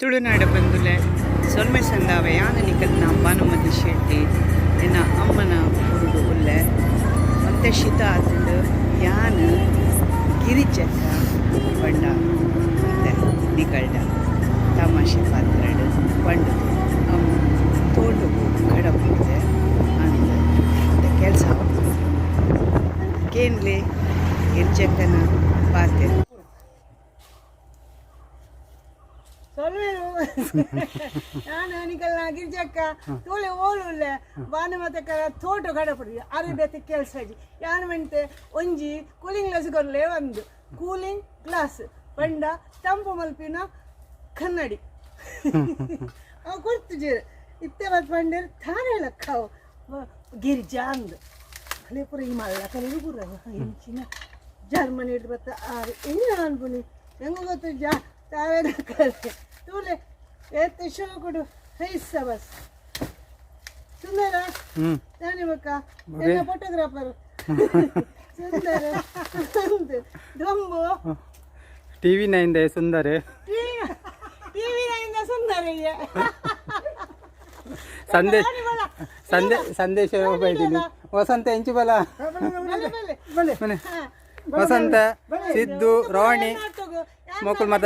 ತುಳುನಾಡ ಬಂದುಲೆ ಸೊಲ್ಮೆ ಸಂದಾವ ಯಾನ ನಿಕಲ್ನ ಭಾನುಮತಿ ಶೆಟ್ಟಿ ಎನ್ನ ಅಮ್ಮನ ಊರುಡು ಉಲ್ಲೆ ಮತ್ತೆ ಶಿತ ಆತುಂಡು ಯಾನ್ ಗಿರಿಜಕ್ಕ ಪಂಡ ಮತ್ತೆ ನಿಕಲ್ಡ ತಮಾಷೆ ಪಾತ್ರಡು ಪಂಡುದು ಅಮ್ಮ ತೋಟಗು ಕಡಪುಡ್ದೆ ಅಂದ್ ಮತ್ತೆ ಕೆಲಸ ಕೇನ್ಲೆ ಗಿರಿಜಕ್ಕನ ಪಾತ್ರ. ಸೊಲ್ಮೆಲು. ನಾನು ನಿಕಲ್ನ ಗಿರಿಜಕ್ಕ. ತೋಲೆ ಓಲುಲ್ಲೆ ಭಾನುಮತಕ್ಕ ತೋಟ ಕಡಪುಡಿ ಅರೆ ಬೇತೆ ಕೆಲಸ ಇಜ್ಜಿ. ಯಾನ್ ಮೆಂತೆ ಒಂಜಿ ಕೂಲಿಂಗ್ ಗ್ಲಾಸ್ ಕೊರ್ಲೆ. ಒಂದು ಕೂಲಿಂಗ್ ಗ್ಲಾಸ್ ಪಂಡ ತಂಪು ಮಲ್ಪಿನ ಕನ್ನಡಿ. ಅವು ಕೊರ್ತುಜೆರ್. ಇತ್ತೆ ಬತ್ ಪಂಡೆರ್ ದಾನೆ ಲೆಕ್ಕ ಅವು ಗಿರಿಜಾ ಅಂದ್. ಅಲೆ ಪೂರ ಈ ಮಲ್ಲ ಕಲೆಗ್ ಪೂರ ಇಂಚಿನ ಜರ್ಮನಿ ಬತ್ತ ಆರ್ ಎಂಚಿನ ಮನ್ಪುನಿ ಎಂಕ್ ಗೊತ್ತುಜ್ಜಾ. ತಾವೇನ ಕಲೆ ತೂಲೆ ಏತ್ ಶೋಕುಡು ಹೈಸ ಬಸ್ ಸುಂದರ. ದಾನೆ ಬೊಕ್ಕ ಎನ್ನ ಫೋಟೋಗ್ರಾಫರ್ ಸುಂದರ ಅಂದ್ ದೊಂಬು. ಟಿವಿ ನೈನ್ ಸುಂದರ. ಟಿವಿ ನೈನ್ ಸುಂದರಯ್ಯ. ಸಂದೇಶ ಸಂದೇಶ ಹೋಗ್ತಾ. ವಸಂತ ಎಂಚು ಬಲ. ಬಲೆ ಬಲೆ. ಮನೆ. ವಸಂತ, ಸಿದ್ದು, ರೋಣಿ ಮೊಕುಲು ಮತ್ತ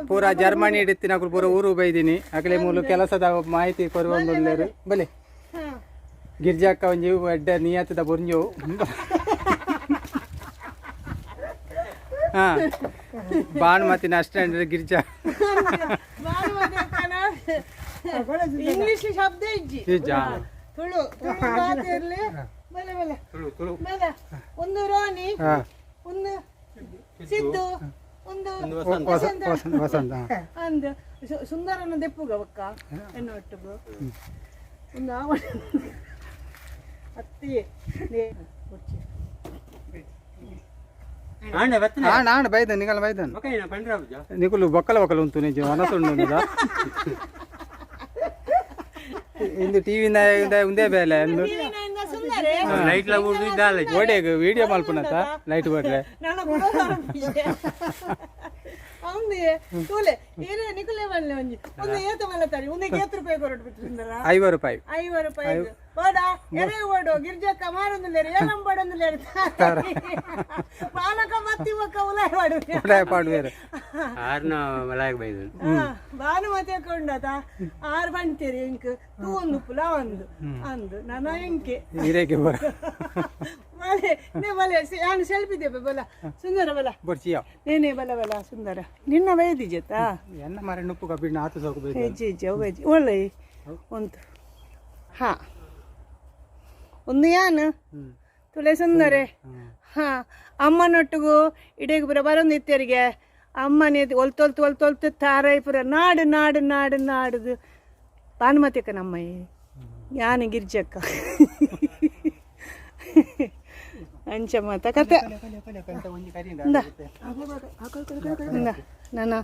ಪೂರ ಜರ್ಮನಿ ಇಡಿತ್ತಿನ ಅಕುಲು ಪೂರ ಊರು ಬೈದಿನಿ. ಅಕಲೆ ಮೂಲು ಕೆಲಸದ ಮಾಹಿತಿ ಕೊರುವಂದುಲ್ಲೆರ್. ಬಲೆ. ಗಿರ್ಜಾಕ್ಕ ಒಂಜಿ ಎಡ್ಡೆ ನಿಯತ್ತದ ಬೊರ್ಂಜೋವು. ಹಾ, ಭಾನುಮತಿನ ಅಷ್ಟೇ ಗಿರ್ಜಾ. ಇಂಗ್ಲಿಷ್ ಶಬ್ದ ಇಜ್ಜಿ. ಇಜ್ಜಾ? ತುಳು ತುಳು ಮಾತಿರ್ಲಿ. ಬಲೆ ಬಲೆ ಬಲೆ. ಒಂದು ರೋನಿ, ಒಂದು ಸಿದ್ದು, ಒಂದು ವಸಂತ. ವಸಂತ ವಸಂತ ಹಾ. ಅಂದ್ ಸುಂದರನ ದೆಪ್ಪುಗ ಬಕ್ಕ ಎನ್ನ ಒಟ್ಟುಗು ಒಂದು ಅತ್ತಿ ಬೊಡ್ಚಿ. ಆಂಡ್ ಆಂಡ್ ಬೈದನ್ ನಿಕಲ್ ಬೈದನ್. ನಿಕುಲು ಬೊಕ್ಕಲ ಬೊಕ್ಕಲ ಉಂತು ನಿಜ ಮನಸ್ಸುಂಡು. ಇಂದು ಟಿವಿ ಉಂದೇ ಬೇಲೆ ಇಂದು. ಟಿವಿ ಸುಂದರೆ. ಓಡೆಗ್ ವಿಡಿಯೋ ಮಲ್ಪುನತ ಲೈಟ್ ಬರ್ರೆ. ನನ್ನ ಅವನು ತೂಲೆ ಏನೇ ನಿಕುಲೆ ಬಲ್ಲೆ ಒಂಜಿ ಒಂದು ಏತ ಮಲ್ಲ ತಾರಿ ಒಂದಕ್ಕೆ ಏತ್ ರೂಪಾಯಿ ಕೊರಟು ಬಿಟ್ಟು ಸುಂದರ? 50 ರೂಪಾಯಿ. 50 ರೂಪಾಯಿ ಬೋಡ ಎರೆ ಓಡು ಗಿರ್ಜಕ್ಕ ಮಾರೊಂದುಲ್ಲೇರು ಏಲಂ ಪಡೊಂದುಲ್ಲೇರು ಪಾಲಕ ಮತ್ತಿ ಬೊಕ್ಕ ಉಲಾಯ್ ಪಾಡು. ಉಲಾಯ್ ಪಾಡುವೆರ್. ಆರ್ನ ಮಲಾಯಕ್ ಬೈದನ್. ಭಾನುಮತಿ ಉಂಡತ ಆರ್ ಬಂತೀರಿ ಎಂಕ್ ತೂವೊಂದು ಉಪ್ಪುಲ ಒಂದು ಅಂದು ನನ ಎಂಕೆ. ಹಿರೇಗೆ ಬರ. ಬಲೆ ನೇ ಬಲೆ ಯಾನ್ ಸೆಲ್ಫಿ ದೇಪೆ. ಬಲ ಸುಂದರ ಬಲ. ಬೊರ್ಚಿಯ. ನೇನೆ ಬಲ ಬಲ ಸುಂದರ ನಿನ್ನ ವೈದಿಜತಾ. ಎನ್ನ ಮರ ನುಪ್ಪು ಕಬ್ಬಿಣ ಆತು ಸೋಕು ಬೈದು. ಹೆಜ್ಜೆ ಹೆಜ್ಜೆ ಅವು ಹೆಜ್ಜೆ ಒಳ್ಳೆ ಉಂಟು. ಹಾ, ಒಂದು ಯಾನ್ ತುಲೆ ಸುಂದರೆ. ಹಾ, ಅಮ್ಮನೊಟ್ಟಿಗೂ ಇಡೀ ಪೂರ ಬರೊಂದಿತ್ತೆರಿಗೆ ಅಮ್ಮನೇ ಒಲ್ತೊಲ್ತು ಒಲ್ತೊಲ್ತು ತಾರೈ ಪೂರ ನಾಡು ನಾಡು ನಾಡು ನಾಡುದು ಭಾನುಮತಿಕ್ಕ ನಮ್ಮಯ್ಯ ಯಾನ್ ಗಿರ್ಜಕ್ಕ ಅಂಚ ಮಾತ ಕತೆ. ಇಂದ ಇಂದ ನನ್ನ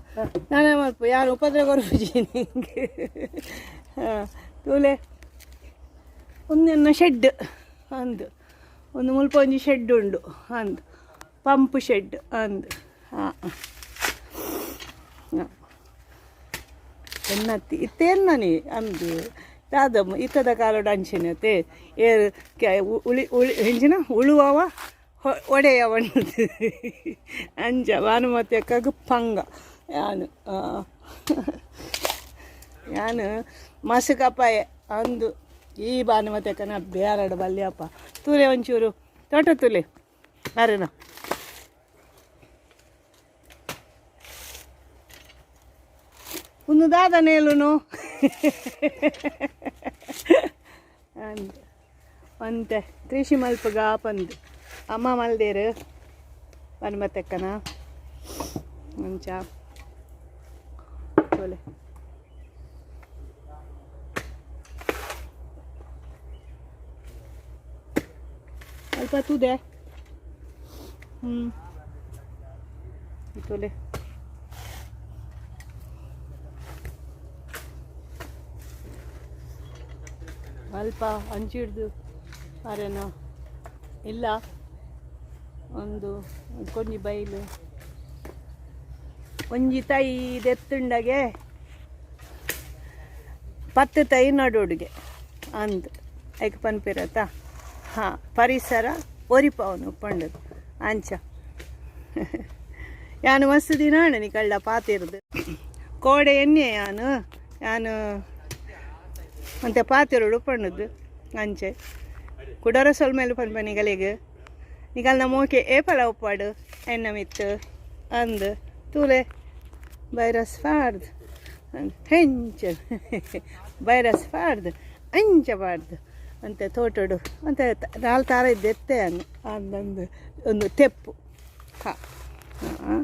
ನಾನೇ ಮಲ್ಪ ಯಾರು ಉಪದ್ರ ಕೊರ್ಪುಜಿ ನಿಂಗೆ. ಹಾಂ, ತೂಲೆ ಒಂದೆನ್ನ ಶೆಡ್ ಅಂದು ಒಂದು ಮುಲ್ಪ ಒಂಜಿ ಶೆಡ್ ಉಂಡು ಅಂದು ಪಂಪ್ ಶೆಡ್ ಅಂದು. ಹಾಂ, ಎನ್ನತ್ತಿ ಇತ್ತೇನ್ನನಿ ಅಂದು ದಾದ ಇತ್ತದ ಕಾಲಡ್ ಅಂಚಿನತೆ ಏರ್ ಉಳಿ ಉಳಿ ಹೆಂಚಿನ ಉಳುವವ ಒಡೆಯವ ಅಂಚ ಭಾನುಮತಿ ಅಕ್ಕಗ್ ಪಂಗ ಯಾನು. ಯಾನು ಮಸುಕಪ್ಪಾಯ ಅಂದು ಈ ಭಾನುಮತಿ ಅಕ್ಕನ ಬೇರಡ ಬಲ್ಯಪ್ಪ. ತೂಲೆ ಒಂಚೂರು ತೋಟ ತೂಲೆ ಅರೇನ. ಒಂದು ದಾದ ನೇಲುನು ಅಂದ್ ಒಂತೆ ಕೃಷಿ ಮಲ್ಪುಗ ಪಂದ್ ಅಮ್ಮ ಮಲ್ದೇರು ಭಾನುಮತಕ್ಕನ ಅಂಚ ತೋಲೆ. ಅಲ್ಪ ತೂದೆ. ಹ್ಞೂ, ತೋಲೆ ಅಲ್ಪ ಅಂಚಿಡ್ದು ಅರೇನ ಇಲ್ಲ ಒಂದು ಕೊಂಜಿ ಬೈಲು ಒಂಜಿ ತೈ ದೆತ್ತುಂಡಗೆ. ಪತ್ತು ತೈ ನಡುಡುಗೆ ಅಂದ್ ಐಕ್ ಪನ್ಪಿರತ್ತ. ಹಾಂ, ಪರಿಸರ ಒರಿಪವನು ಪಂಡದು ಅಂಚ. ಯಾನು ಮಸ್ತ್ ದಿನ ನಿಕಳ್ಳ ಪಾತಿರ್ದು ಕೋಡೆ ಎಣ್ಣೆ ಯಾನು ಯಾನು ಅಂತೆ ಪಾತಿರುಡು ಪಂಡದು ಅಂಚೆ. ಕುಡರ ಸೊಲ್ ಮೇಲೆ ಪನ್ಪ ನಿಗಲಿಗ್ ನಿಗಲ್ನ ಮೋಕೆ ಏಪಲ ಉಪ್ಪಾಡು ಎಣ್ಣ ಮಿತ್ತು ಅಂದ್. ತೂಲೆ ಬೈರಸ್ ಪಾಡ್ದು ಹೆಂಚ ಬೈರಸ್ ಪಾಡ್ದು ಅಂಚ ಪಾಡ್ದು ಅಂತೆ ತೋಟಡು ಅಂತೆ ನಾಲ್ ತಾರ ಇದ್ದೆತ್ತೆ ಅನ್ನು ಅಂದಂದು ಒಂದು ತೆಪ್ಪು. ಹಾಂ ಹಾಂ,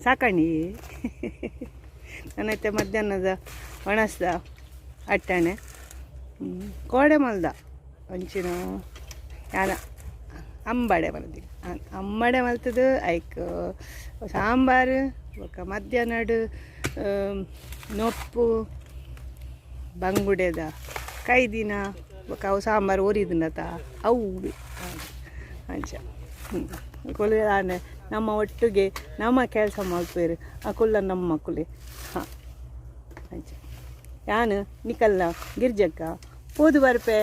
ಸಾಕಣಿ ನಾನೈತೆ ಮಧ್ಯಾಹ್ನದ ಒಣಸ್ದ ಅಟ್ಟಣೆ ಕೋಡೆ ಮಲ್ದ ಒಂಚಿನ ಯಾನ ಅಂಬಡೆ ಮಲ್ದಿ ಅಂಬಡೆ ಮಲ್ತದು ಐಕ್ ಸಾಂಬಾರು ಬೊಕ್ಕ ಮಧ್ಯಾಹ್ನಡು ನೊಪ್ಪು ಬಂಗುಡೆದ ಕೈದಿನ ಬೊಕ್ಕ ಅವು ಸಾಂಬಾರು ಒರಿದಿನತ ಅವು ಅಂಚ. ಕುಲೆ ಆನೆ ನಮ್ಮ ಒಟ್ಟಿಗೆ ನಮ್ಮ ಕೆಲಸ ಮಲ್ಪೇರು ಅಕುಲ್ಲ ನಮ್ಮ ಮಕ್ಕಳು. ಹಾಂ, ಅಂಚ ಯಾನು ನಿಕಲ್ನ ಗಿರ್ಜಕ್ಕ ಪೋದು ಬರ್ಪೆ.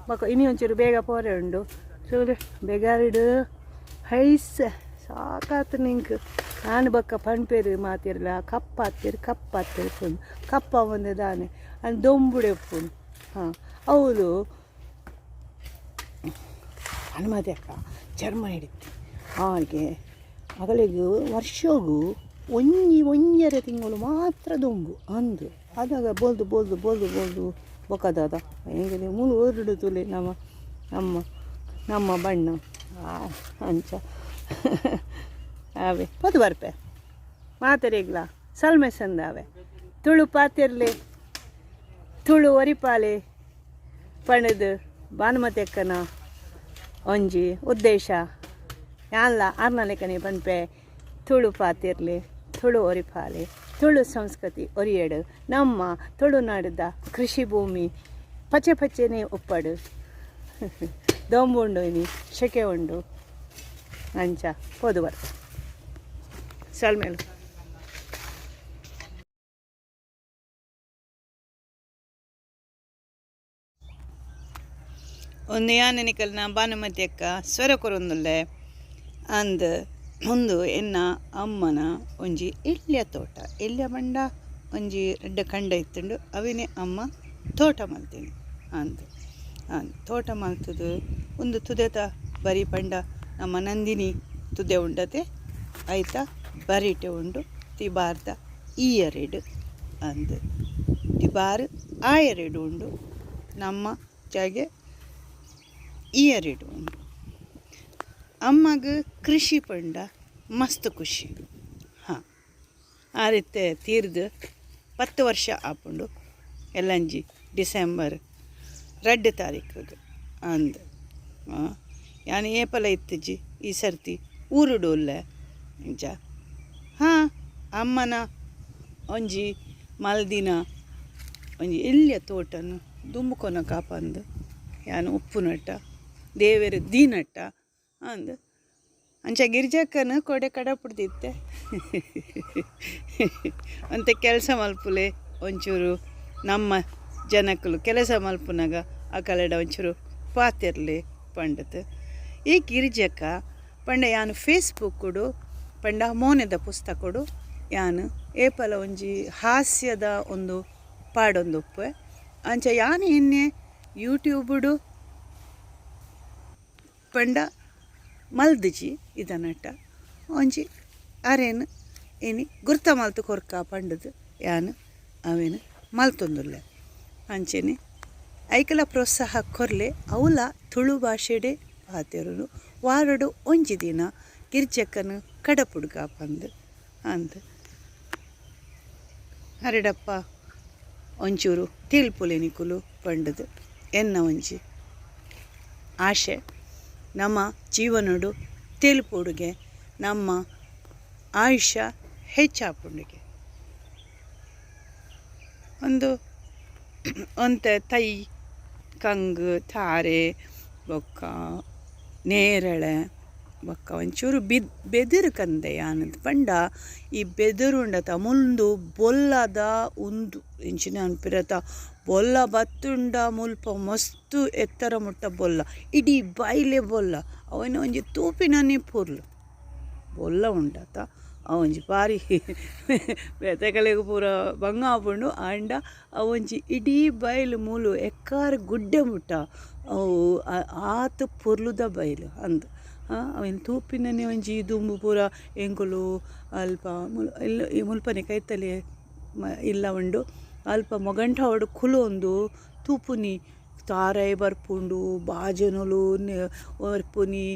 ಬೊಕ ಇನಿ ಒಂಚೂರು ಬೇಗ ಪೋರೆ ಉಂಡು. ಚೂರು ಬೇಗಾರಿಡು ಹೈಸ್ ಸಾಕಾತು ನಿಂಕ್. ನಾನು ಬೊಕ್ಕ ಪನ್ಪೇರು ಮಾತಿರ್ಲ ಕಪ್ಪಾತ್ತೀರು ಕಪ್ಪಾತ್ತೀರು ಪುಂಡು ಕಪ್ಪ ಒಂದು ದಾನೆ ಅಂದ್ ದೊಂಬುಡೆ ಉಪ್ಪುಂಡು. ಹಾಂ, ಹೌದು, ಹನುಮತಿ ಅಕ್ಕ ಜರ್ಮನಿ ಹಿಡಿತಿ ಹಾಗೆ ಅಗಲಿಗೆ ವರ್ಷಗೂ ಒಂಜಿ ಒಂಜರೆ ತಿಂಗಳು ಮಾತ್ರ ದೊಂಬು ಅಂದು. ಅದಾಗ ಬೋಲ್ದು ಬೋಲ್ದು ಬೋಲ್ದು ಬೋಲ್ದು ಬೊಕ್ಕದಾದ ಹೇಗೆ ಮೂಲು ಓದುಡು ತುಲೆ ನಮ್ಮ ನಮ್ಮ ನಮ್ಮ ಬಣ್ಣ ಅಂಚ. ಆವೆ ಪೊದು ಬರ್ಪೆ ಮಾತರಿಗ್ಲ ಸಲ್ಮೆ ಸಂದಾವೆ. ತುಳು ಪಾತಿರ್ಲಿ, ತುಳು ಒರಿಪಾಲೆ ಪಣದು ಭಾನುಮತಿ ಅಕ್ಕನ ಒಂಜಿ ಉದ್ದೇಶ. ಯಾನ್ಲ ಆರ್ನಲೆಕನೆ ಪನ್ಪೆ, ತುಳು ಪಾತಿರ್ಲಿ, ತುಳು ಒರಿಪಾಲೆ, ತುಳು ಸಂಸ್ಕೃತಿ ಒರಿಯಡು, ನಮ್ಮ ತುಳುನಾಡದ ಕೃಷಿ ಭೂಮಿ ಪಚ್ಚೆ ಪಚ್ಚೆನೇ ಉಪ್ಪಡು. ದೊಂಬುಂಡು ಇನಿ, ಸೆಕೆ ಉಂಡು. ಅಂಚ ಪೋದು ಬರ್ಪ ಸಲ್ಮೇಲು. ಒಂದು ಯಾನ ನಿಕಲ್ನ ಭಾನುಮತಿ ಅಕ್ಕ ಸ್ವರ ಕೊರೊಂದುಲ್ಲೆ ಅಂದ್. ಉಂದು ಎನ್ನ ಅಮ್ಮನ ಒಂಜಿ ಎಲ್ಯ ತೋಟ. ಎಲ್ಯ ಪಂಡ ಒಂಜಿ ರಡ್ಡ್ ಕಂಡ ಇತ್ತುಂಡು, ಅವಿನೆ ಅಮ್ಮ ತೋಟ ಮಲ್ತೀನಿ ಅಂದ್. ತೋಟ ಮಲ್ತುದು ಉಂದು ತುದೆತ ಬರಿ ಪಂಡ ನಮ್ಮ ನಂದಿನಿ ತುದೆ ಉಂಡತೆ ಐತ ಬರಿಟೆ ಉಂಡು ತಿಬಾರ್ದ ಈಯರೆಡ್ ಅಂದ್. ತಿಬಾರ್ ಆಯರೆಡ್ ಉಂಡು, ನಮ್ಮ ಜಾಗೆ ಈಯರೆಡ್ ಉಂಡು. ಅಮ್ಮಗ್ ಕೃಷಿ ಪಂಡ ಮಸ್ತ್ ಖುಷಿ. ಹಾಂ, ಆ ರೀತಿ ತೀರ್ದು 10 ವರ್ಷ ಆಪುಂಡು ಎಲ್ಲಂಜಿ ಡಿಸೆಂಬರ್ 2 ತಾರೀಕಿಗೆ ಅಂದ್. ಯಾನ್ ಏಪಲ ಇತ್ತಿಜಿ ಈ ಸರ್ತಿ ಊರುಡು ಉಲ್ಲೆ ಇಂಚ. ಹಾಂ, ಅಮ್ಮನ ಒಂಜಿ ಮಲ್ದಿನ ಒಂಜಿ ಎಲ್ಯ ತೋಟನು ದುಂಬು ಕೊನಕಾಪಂದು ಯಾನ್ ಉಪ್ಪುನಟ್ಟ ದೇವೆರ್ ದೀನಟ್ಟ ಅಂದ್. ಅಂಚ ಗಿರಿಜಕ್ಕನ ಕೊಡೆ ಕಡಪುಡ್ದಿತ್ತೆ ಅಂತೆ. ಕೆಲಸ ಮಲ್ಪುಲೆ ಒಂಚೂರು, ನಮ್ಮ ಜನಕ್ಕುಲು ಕೆಲಸ ಮಲ್ಪುನಗ ಅಕಲೆಡ ಒಂಚೂರು ಪಾತೆರ್ಲೆ ಪಂಡತ್. ಈ ಗಿರಿಜಕ್ಕ ಪಂಡ ಯಾನ್ ಫೇಸ್ಬುಕ್ಕುಡು ಪಂಡ ಮೋನೆದ ಪುಸ್ತಕೊಡು ಯಾನ್ ಏಪಲ ಒಂಜಿ ಹಾಸ್ಯದ ಒಂದು ಪಾಡೊಂದುಪ್ಪೆ. ಅಂಚ ಯಾನ್ ಎನ್ನೆ ಯೂಟ್ಯೂಬುಡು ಪಂಡ ಮಲ್ದಿಜಿ ಇದನಟ್ಟ ಒಂಜಿ ಅರೇನು ಏನಿ ಗುರ್ತ ಮಲ್ತು ಕೊರ್ಕ ಪಂಡದು ಯಾನ್ ಅವೇನು ಮಲ್ತೊಂದುಲ್ಲೆ. ಅಂಚೆನೆ ಐಕಲ ಪ್ರೋತ್ಸಾಹ ಕೊರ್ಲೆ. ಅವುಲ ತುಳು ಭಾಷೆಡೆ ಪಾತೆರುನು. ವಾರಡು ಒಂಜಿ ದಿನ ಗಿರ್ಜಕ್ಕನು ಕಡಪುಡ್ಗ ಪಂದ್ ಅಂದ್. ಹರಡಪ್ಪ ಒಂಚೂರು ತಿಳ್ಪುಲೆ ನಿಕುಲು ಪಂಡದು ಎನ್ನ ಒಂಜಿ ಆಶೆ. ನಮ್ಮ ಜೀವನಡು ತೆಲುಪುಡುಗೆ ನಮ್ಮ ಆಯುಷ್ಯ ಹೆಚ್ಚಾಪುಂಡುಗೆ. ಒಂದು ಒಂತೆ ತೈ ಕಂಗ್ ತಾರೆ ಬೊಕ್ಕ ನೇರಳೆ ಬೊಕ್ಕ ಒಂಚೂರು ಬಿದ್ ಬೆದುರು ಕಂದೆ ಯಾನ್ ಪಂಡ ಈ ಬೆದುರು ಉಂಡತ ಮುಲ್ದು ಬೊಲ್ಲದ ಉಂದು ಎಂಚಿನ ಪನ್ಪೆರತ ಬೊಲ್ಲ ಬತ್ತುಂಡ ಮುಲ್ಪ ಮಸ್ತ್ ಎತ್ತರ ಮುಟ್ಟ ಬೊಲ್ಲ ಇಡೀ ಬೈಲೇ ಬೊಲ್ಲ ಅವೆನ್ ಒಂಜಿ ತೂಪಿನನೆ ಪೊರ್ಲು. ಬೊಲ್ಲ ಉಂಡತ ಅವೊಂಜಿ ಬಾರಿ ಬೇತೆಕಲೆಗ್ ಪೂರ ಬಂಗ ಆಪುಂಡು ಆಂಡ ಅವೊಂಜಿ ಇಡೀ ಬೈಲ್ ಮೂಲು ಎಕ್ಕಾರ್ ಗುಡ್ಡೆ ಮುಟ್ಟ ಅವು ಆತ್ ಪೊರ್ಲುದ ಬೈಲ್ ಅಂದ್ ಅವೆನ್ ತೂಪಿನನೆ ಒಂಜಿ ದುಂಬು ಪೂರ ಎಂಕುಲು ಅಲ್ಪ ಮುಲ್ಪನೆ ಕೈತಲೇ ಇಲ್ಲ ಉಂಡು ಅಲ್ಪ ಮೊಗಂಟವಾಡ್ ಕುಲೊಂದು ತೂಪುನಿ ತಾರಾಯಿ ಬರ್ಪುಂಡು ಬಾಜನೊಲು ಬರ್ಪುನಿ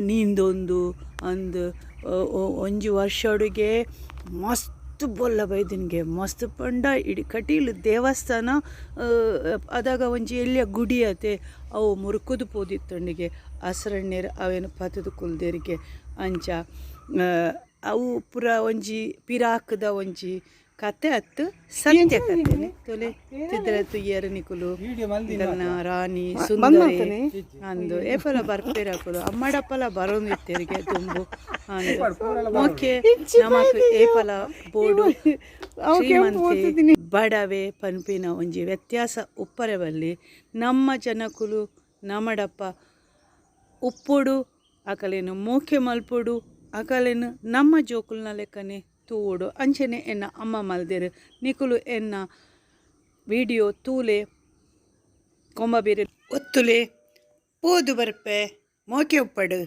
ನೀಂದೊಂದು ಅಂದ್ ಒಂಜಿ ವರ್ಷೊಡುಗೆ ಮಸ್ತ್ ಬೊಲ್ಲ ಬೈದಿನಿಗೆ ಮಸ್ತ್ ಪಂಡ ಇಡೀ ಕಟೀಲು ದೇವಸ್ಥಾನ ಅದಗ ಒಂಜಿ ಎಲ್ಯ ಗುಡಿ ಅತೆ ಅವು ಮುರುಕುದು ಪೋದಿತ್ತುಂಡಿಗೆ ಅಸ್ರಣ್ಣೆರ್ ಅವೆನ್ ಪತ್ತುದು ಕುಲ್ದೆರಿಗೆ ಅಂಚ ಅವು ಪೂರ ಒಂಜಿ ಪಿರಾಕ್ದ ಒಂಜಿ ಕತೆ ಅತ್ತ್ ಸತ್ಯ ಕತೆ ತೊಲೆ ತಿದ್ರ ತೂಯೆರ್ ನಿಕುಲು ನಿಕಲ್ನ ರಾಣಿ ಸುಂದರಿ ಅಂದ್ ಏಪಲ ಬರ್ಪೆರ್ ಅಕುಲು ಅಮ್ಮಡಪ್ಪಲ ಬರೊಂದಿತ್ತೆರ್ಗೆ ದುಂಬು ಅಂದ್ ಮೋಕೆ ನಮಕ್ ಏಪಲ ಬೋಡು ಶ್ರೀಮಂತೆ ಬಡವೆ ಪನ್ಪಿನ ಒಂಜಿ ವ್ಯತ್ಯಾಸ ಉಪ್ಪರೆ ಬಲ್ಲಿ ನಮ್ಮ ಜನಕುಲು ನಮಡಪ್ಪ ಉಪ್ಪೊಡು ಅಕಲೆನ್ ಮೋಕೆ ಮಲ್ಪೊಡು ಅಕಲೆನ್ ನಮ್ಮ ಜೋಕುಲ್ನ ಲೆಕ್ಕನೆ ತೂವೊಡು ಅಂಚನೆ ಎನ್ನ ಅಮ್ಮ ಮಲ್ದೆರ್ ನಿಕುಲು ಎನ್ನ ವಿಡಿಯೋ ತೂಲೆ ಕೊಂಬಬಿರೆ ಒತ್ತುಲೆ ಪೋದು ಬರ್ಪೆ ಮೋಕೆ ಉಪ್ಪಡು.